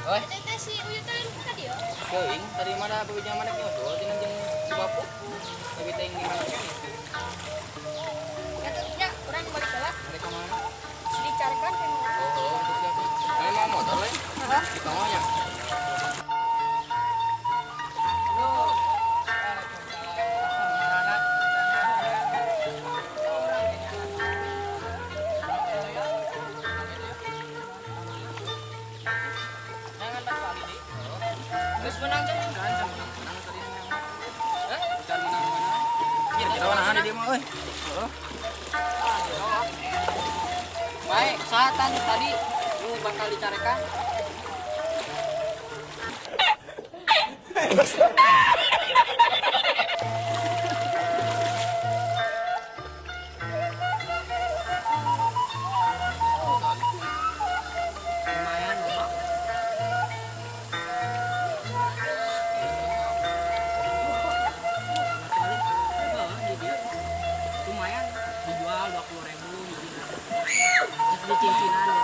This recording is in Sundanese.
Oi. Teh si Uyut teh tadi ya. Teuing, tadi mana beunya mana nyodol cenah jeung si Bapu. Tapi teuing di mana cenah. Nya nya urang balik heula. Balik ka mana? Si dicarikan kan. Oh, itu siapa? Mana mau motor lain? Heeh. Di tongolnya. Terus menang kan? Menang tadi. Hah? Bukan menang-menang. Kira-kira nahan dia mah euy. Heeh. Baik, saatan tadi lu bakal dicarekan. Lumayan, Bapak. Lumayan dijual 20.000 gitu. Terus dicincinan.